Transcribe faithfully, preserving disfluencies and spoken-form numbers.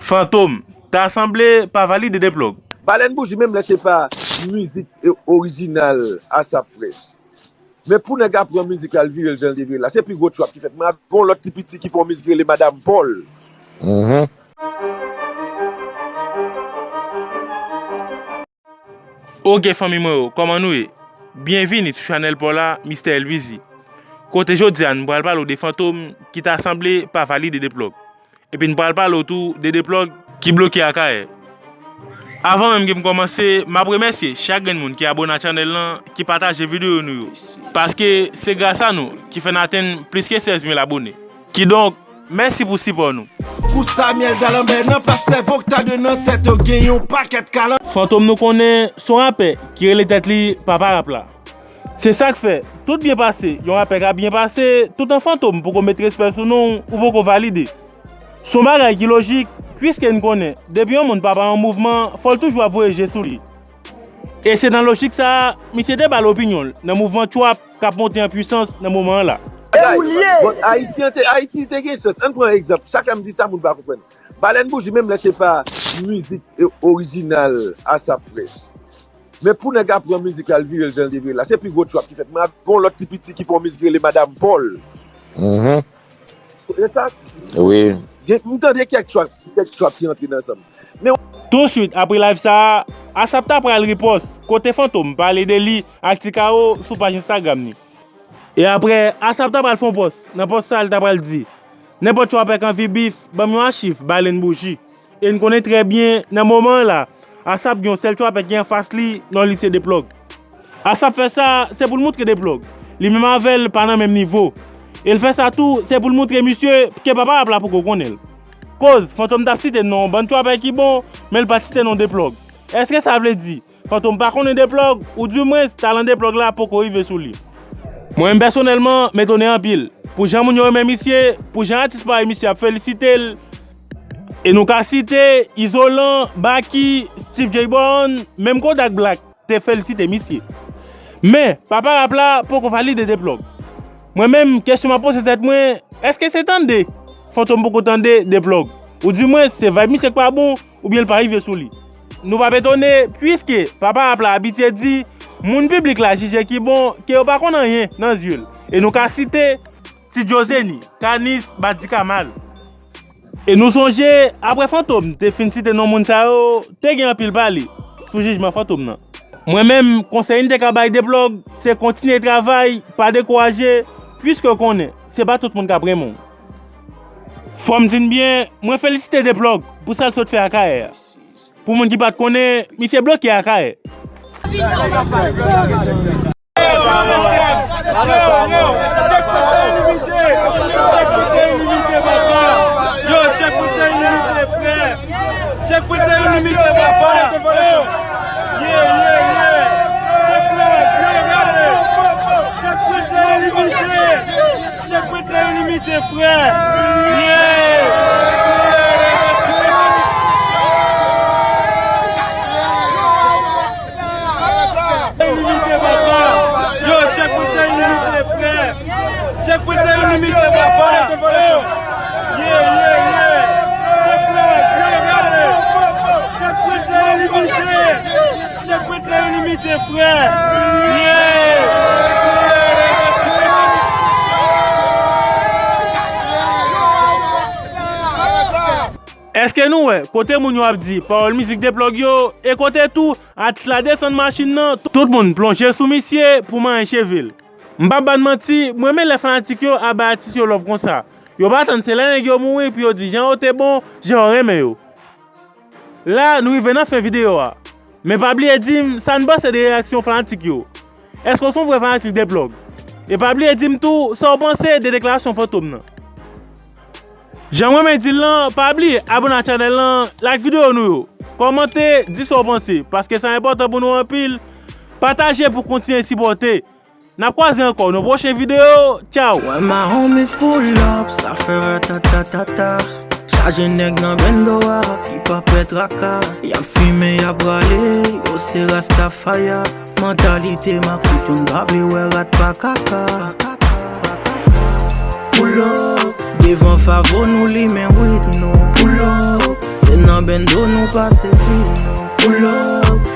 Fantom, ta sanble pa valide Deplòg. Balèn Bouji, menm lè se pa mizik e- orijinal ASAP Fresh. Men pou nèg la pran mizik la, l vire l jan l te vire l la, se pi gwo trap ki fèt. Mwen avèk yon lòt ti piti ki fè yon mizik ki rele Madam Paul. Ok fanmi mwen yo, kòman nou ye? Byenvini sou chanèl pa w la, Mistè Elbizi. Kote jodi a n pral pale w de Fantom ki ta sanble pa valide Deplòg. Epi n pral pale w tou de Deplòg ki bloke Akayè. Avan menm ke m kòmanse, m ap remèsye chak grenn moun ki abone a chanèl lan, ki pataje videyo nou yo. Paske se gras a nou ki fè n atenn plis ke sèz mil abone. Kidonk, mèsi pou sipò nou. Kou Samyèl Dalanbè nan plas sèvo k ta de nan tèt yo gen yon pakèt kalan. Fantom nou konnen se yon rapè ki rele tèt li papa rap la. Se sa k fè, tout byen pase, yon rapè ka byen pase, toutan Fantom poko met respè sou non w, ou poko valide. Se yon bagay ki lojik, piske n konnen, depi yon moun papa yon mouvman, fò l toujou ap voye je sou li. E se nan lojik sa a, misye te ba l opinyon l nan mouvman trap k ap monte an pwisans nan moman an la. Bon, Ayisyen te, Ayiti te gen chans. Ann pran egzanp, chak lè m di sa, moun pa konprann. Balèn Bouji, menm lè se pa mizik e- orijinal ASAP Fresh. Men pou nèg la pran mizik la, l vire l jan l te vire l la, se pi gwo trap ki fèt. Mwen avèk yon lòt ti piti ki fè yon mizik ki rele Madam Paul. E sa, Wi. gen- m tande kèk trap, kèk trap ki antre nan san m. Touswit apre live sa a, ASAP ta pral ripòs kote Fantom pale de li ak Ti Kawo sou paj Instagram ni. E apre, ASAP ta pral fè yon pòs. Nan pòs sa a, li ta pral di, nenpòt trapè k anvi bif, ban m yon achiv, Balèn Bouji. E n konnen trè byen, nan moman an la, ASAP gen yon sèl trapè ki anfas li, non li se Deplòg. ASAP fè sa, se pou l moutre Deplòg li menm avè l pa nan menm nivo. E l fè sa tou, se pou l moutre misye ke papa rap la poko konnen l. Koz, Fantom t ap site non yon bann trapè ki bon, men l pa t site non Deplòg. Èske sa vle di Fantom pa konnen Deplòg, oudimwens talan Deplòg la poko rive sou li? Mwen menm pèsonèlman, m etone anpil pou jan moun yo renmen misye, pou jan atis parèy misye ap felisite l. E nou ka site Izolan, Baky, Steve J Brown, menm Kodak Black te felisite misye. Men, papa rap la poko valide Deplòg. Mwen menm, kesyon m ap poze tèt mwen, èske se tande Fantom poko tande Deplòg? Oudimwens, se vibe misye k pa bon, oubyen l pa rive sou li? Nou p ap etone, piske papa rap la abitye di, moun piblik la jije ki bon, ke yo pa konn anyen nan zye l. E nou ka site Ti Djo Zeni, Kanis, Badikamal. E nou sonje, apre Fantom te fin site non moun sa yo, te gen anpil pale sou jijman Fantom nan. Mwen menm, konsèy m te ka bay Deplòg, se kontinye travay, pa dekouraje, piske w konnen, se pa tout moun k ap renmen w. Fò m di n byen, mwen felisite Deplòg pou sa l sot fè Akayè a. Pou moun ki pa t konnen, misye bloke Akayè. Yo, Checkpoint la ilimite, frè. Checkpoint la ilimite, papa. Yo. Yeah, yeah, yeah. Checkpoint la ilimite. Checkpoint la ilimite, frè. Yeah. Ilimite, papa. Yo, Checkpoint la ilimite, frè. Checkpoint la ilimite, papa. Yeah, yeah, yeah. Checkpoint la ilimite. Checkpoint la ilimite, frè. Yeah. Èske nou wè kote moun yo ap di pawòl mizik Deplòg yo, e kote tou atis la desann machin nan, tout moun plonje sou misye pou manyen cheve l? M p ap ba n manti, m renmen lè fanatik yo ap bay atis yo love konsa. Yo pa tann se lè nèg yo mouri pou yo di jan yo te bon, jan yo renmen yo. La, nou rive nan fen videyo a. Men pa bliye di m sa n panse de reyaksyon fanatik yo. Èske w se yon vrè fanatik Deplòg? E pa bliye di m tou sa w panse de deklarasyon Fantom nan. Jan mwen menm di l lan, pa bliye abone ak chanèl lan, like videyo nou yo, kòmante, di sa w panse, paske sa enpòtan pou nou anpil. Pataje pou kontinye sipòte. N ap kwaze ankò nan pwochen videyo. Tchaw! Wè ma homies pull up, sa fè ratatatata. Chaje nèg nan bendo a, ki pa pè traka. Y ap fimen, y ap rale, yo se Rastafaya. Mantalite makout, yo n pa vle wè rat pa kaka. Pull up, devan Favo nou limen wid nou. Pull up, se n Pendo nou pase fino. Pull up.